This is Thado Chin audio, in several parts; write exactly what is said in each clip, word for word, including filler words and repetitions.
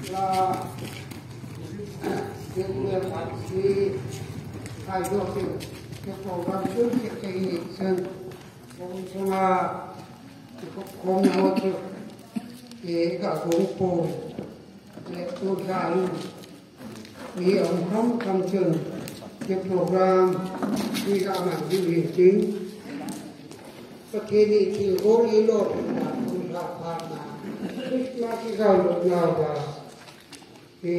La, Bethlehem a si, khai do si, ke program tu si ke hi sen, kong sunga, kong ho tu, ke ka kong po, ke tu sa hi, ni ang kong kong chun, ke program, ni ka man di hi ching. Pathen in thilgon eilolhinna, kum lha phatna, Christmas igalutna uva, e,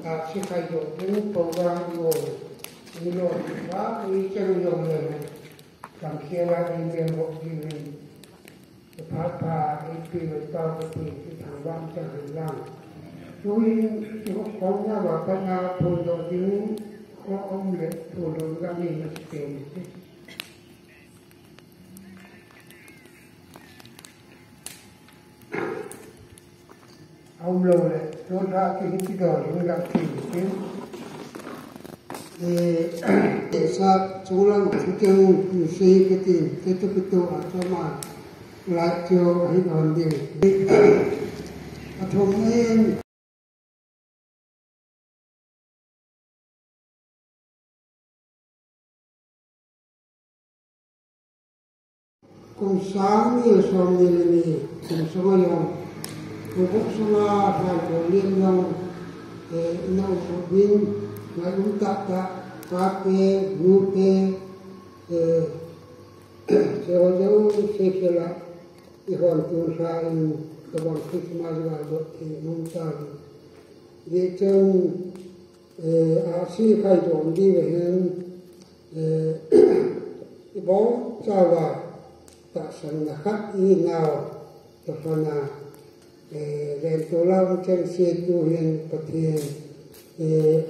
a, sikhai doh ding program eilolhin uva, ichan jongle, lamkhel a eimel bol diuvin, phat pha eipeh uva Pathen thangvah chang hen lang. Tuhin, ihoukhomna uva pat a phondoh ding, khoum le phondoh ding anei masa pen. Aum lou le, tun lha kihi kidol ding lang ti tin. Eh, eh, sa, chunglang, chunglang, sei ka tin, keito keito a choma, lai keo ahin on ding. Athum in, Kum sang ni le som ni le ni, kum sunga jong, kum buk sunga lhan ko lien jong, eh, ina um ding, ngai um tah tah, pate, nute, eh, che ho jong, se khela, ihon tun lha in, tabang Christmas ga dot thei um ta. Ni chun, Eh, a, sikhai doh ding ahin, eh, ibon chauva tahsanna khat inau, tahsanna, eh, lentoh lam chengse tuhin Pathen, eh,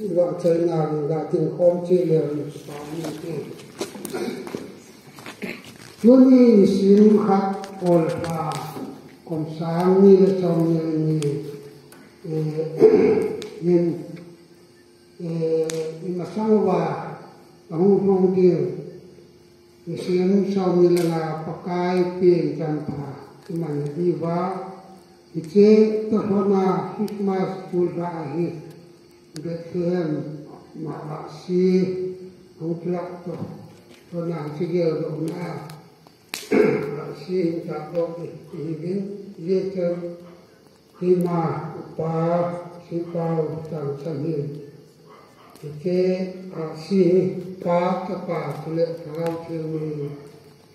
ivangchaina in ga ding khom cheh leu ni pa ni te. Tuni nisim khat olpha, kum sang ni le som ni le ni, eh, in, eh, imasang uva ahung lhung ding, nisim som ni le nga Pakai pen champha iman diuva, hiche tahsanna Christmas tulha ahi, Bethlehem ma a si, hung kilak tahsanna hiche geldohna, a si hin tahdoh ihiuvin, hiche Keima upa, Sipau Changchang hin, hiche a si hi, Pa, Chapa, chule Lhagao Theng min,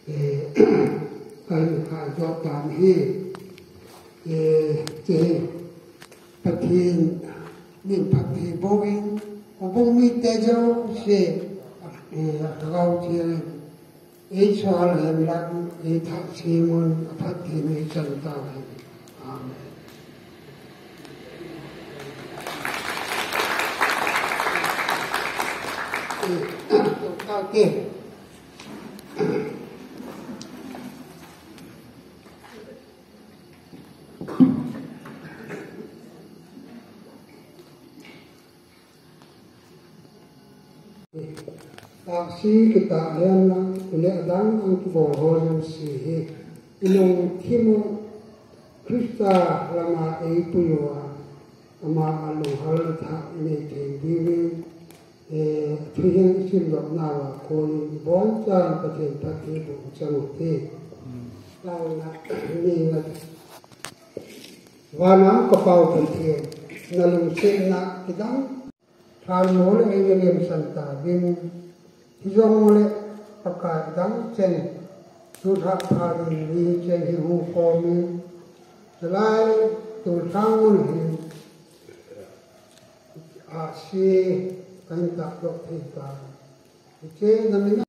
eh, kahin khaidoh tan ahi, eh, hiche hi, Pathen min phatthei bouvin, houbung mite jouse, eh, Lhagao Theng in, Ei chol hen lang, ei thah chimun, aphatthei in ei chan tauhen. Amen. Eh, okay. Ahsi kitah hen lang, chule adang dang kibol ho jouse hi, ilungthim u Christa lama eipui uva, ama a lunghel thah inei thei diuvin, eh, thuhil isimdoh nauva kon in ibonchan Pathen phatthei boh chang ute. Taona, ni ngat. Vana ka Pa u Pathen, nalungsetna kidang Lhan mo le ei na lemsan tauvin, hijongle Pakai dang chen, tulha pha ding ni chen hi hung khom in, chalai tulha mun hin, ahsi, kahin tahdoh thei tai. Hiche na min a